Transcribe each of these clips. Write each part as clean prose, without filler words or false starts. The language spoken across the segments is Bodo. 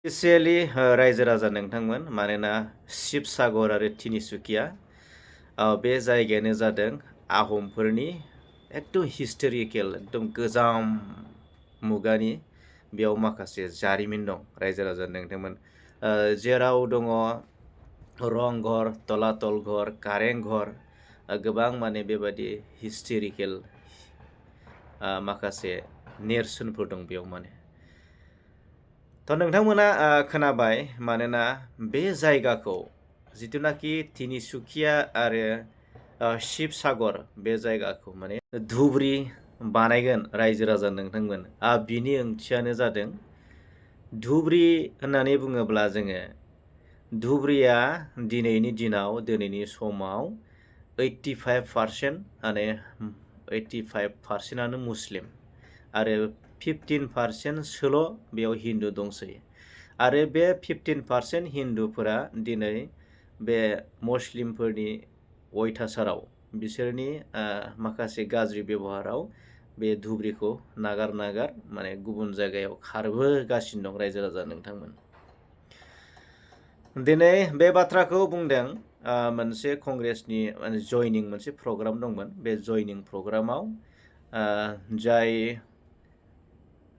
स्पेसियेलि रायजो राजा नोंथांमोन मानोना शिबसागर आरो तिनिसुकिया बे जायगायानो जादों आहमफोरनि एकदम हिस्ट'रिकेल एकदम गोजाम मुगानि बेयाव माखासे जारिमिन दं रायजो राजा नोंथांमोन जेराव दङ रंघर तलातल घर कारेंघर गोबां माने बेबादि हिस्ट'रिकेल माखासे नेरसोनफोर दं बेयाव माने थ' नोंथांमोना खोनाबाय मानोना बे जायगाखौ जिथुनाखि तिनिसुकिया आरो शिबसागर बे जायगाखौ माने धुबुरी बानायगोन रायजो राजा नोंथांमोन बिनि ओंथियानो जादों धुबुरी होननानै बुङोब्ला जोङो धुबुरीया दिनैनि समाव 85% माने 85%आनो मुस्लिम आरो 15%सोल' बेयाव हिन्दु दंसै आरो बे 15% हिन्दुफोरा दिनै बे मुस्लिमफोरनि अयथासाराव बिसोरनि माखासे गाज्रि बेबहाराव बे धुबुरीखौ नागार माने गुबुन जायगायाव खारबोगासिनो दं रायजो राजा नोंथांमोन दिनै बे बाथ्राखौ बुंदों मोनसे कंग्रेसनि जयनिं मोनसे प्रग्राम दंमोन बे जयनिं प्रग्रामाव जाय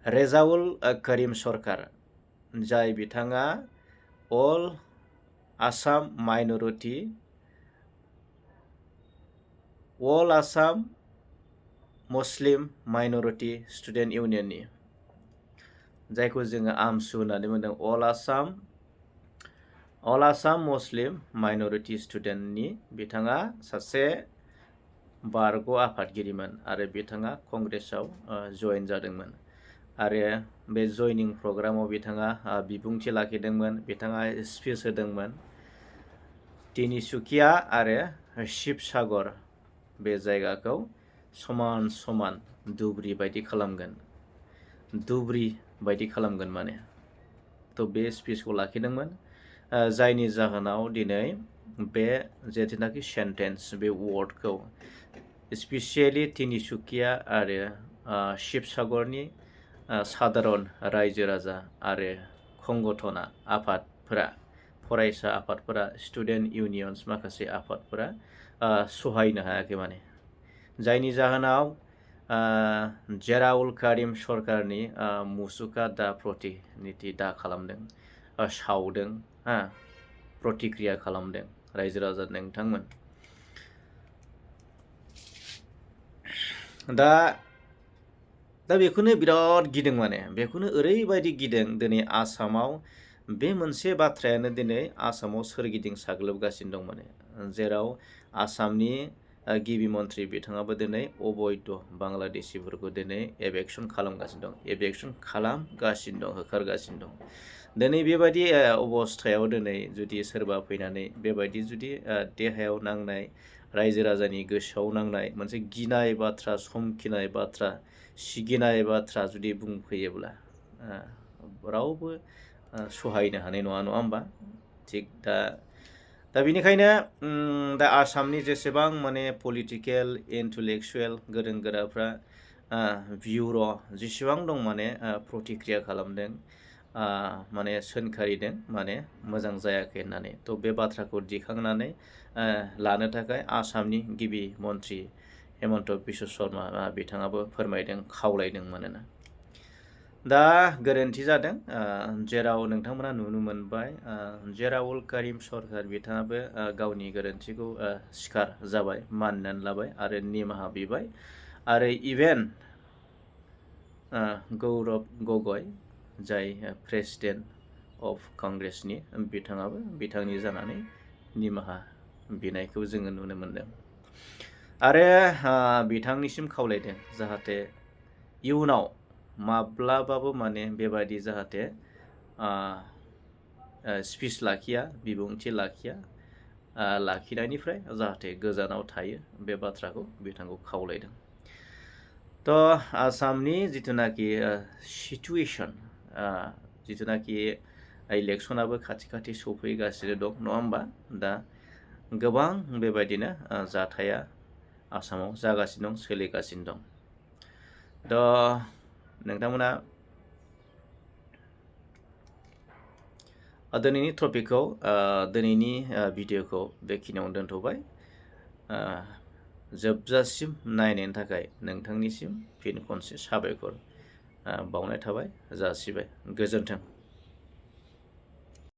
रेजाउल करिम सरकार जाय बिथाङा अल आसाम मुस्लिम माइनरिटि स्टुडेन्ट इउनियननि जायखौ जोङो आमसु होननानै बुंदों अल आसाम मुस्लिम माइनरिटि स्टुडेन्टनि बिथाङा सासे बारग' आफादगिरिमोन आरो बिथाङा कंग्रेसाव जयेन जादोंमोन आरो बे जयनिं प्रग्रामाव बिथाङा बिबुंथि लाखिदोंमोन बिथाङा स्पिच होदोंमोन तिनिसुकिया आरो शिबसागर बे जायगाखौ समान धुबुरी बायदि खालामगोन माने थ' बे स्पिचखौ लाखिदोंमोन जायनि जाहोनाव दिनै बे जेथुनाखि सेन्टेन्स बे वार्डखौ स्पेसियेलि तिनिसुकिया आरो शिबसागरनि सादारन रायजो राजा आरो संगठना आफादफोरा फरायसा आफादफोरा स्टुडेन्ट इउनियन्स माखासे आफादफोरा सहायनो हायाखै माने जायनि जाहोनाव जेराउल कारिम सरकारनि मुसुखा प्रतिनिधि खालामदों सावदों प्रतिक्रिया खालामदों रायजो राजा नोंथांमोन दा बेखौनो बिराद गिदों माने बेखौनो ओरैबायदि गिदों दिनै आसामाव बे मोनसे बाथ्रायानो दिनै आसामाव सोरगिदिं साग्लोबगासिनो दं माने जेराव आसामनि गिबि मन्थ्रि बिथाङाबो दिनै अबैध बांलादेशिफोरखौ दिनै एभेक्सन खालामगासिनो दं होखारगासिनो दं दिनै बेबायदि अबस्थायाव दिनै जुदि सोरबा फैनानै बेबायदि जुदि देहायाव नांनाय रायजो राजानि गोसोआव नांनाय मोनसे गिनाय बाथ्रा समखिनाय बाथ्रा सिगिनाय बाथ्रा जुदि बुंफैयोब्ला रावबो सहायनो हानाय नङा होमबा थिग दा बेनिखायनो दा आसामनि जेसेबां माने पलिटिकेल इन्टेलेक्सुयेल गोरों गोराफ्रा बिउर' जेसेबां दं माने प्रतिक्रिया खालामदों माने सोंखारिदों माने मोजां जायाखै होननानै थ' बे बाथ्राखौ दिखांनानै लानो थाखाय आसामनि गिबि मन्थ्रि हेमन्त बिश्व शर्मा बिथाङाबो फोरमायदों खावलायदों मानोना दा गोरोन्थि जादों जेराव नोंथांमोना नुनो मोनबाय जेराउल करिम सरकार बिथाङाबो गावनि गोरोन्थिखौ स्वीकार जाबाय मानिनानै लाबाय आरो निमाहा बिबाय आरो इभेन गौरब गगৈ जाय प्रेसिडेन्ट अफ कंग्रेसनि बिथाङाबो बिथांनि जानानै निमाहा बिनायखौ जोङो नुनो मोनदों आरो बिथांनिसिम खावलायदों जाहाथे इयुनाव माब्लाबाबो माने बेबायदि जाहाथे स्पिच लाखिया बिबुंथि लाखिनायनिफ्राय जाहाथे गोजानाव थायो बे बाथ्राखौ बिथांखौ खावलायदों थ' आसामनि जिथुनाखि सिचुवेसन जिथुनाखि इलेक्सनाबो खाथि सफैगासिनो दं नङा होमबा दा गोबां बेबायदिनो जाथाया आसामाव जागासिनो दं सोलिगासिनो दं थ' नोंथांमोना दिनैनि टपिकखौ दिनैनि भिडिअ'खौ बेखिनियावनो दोनथ'बाय। जोबजासिम नायनायनि थाखाय नोंथांनिसिम फिन खनसे साबायखर बावनाय थाबाय, जासिबाय। गोजोन्थों।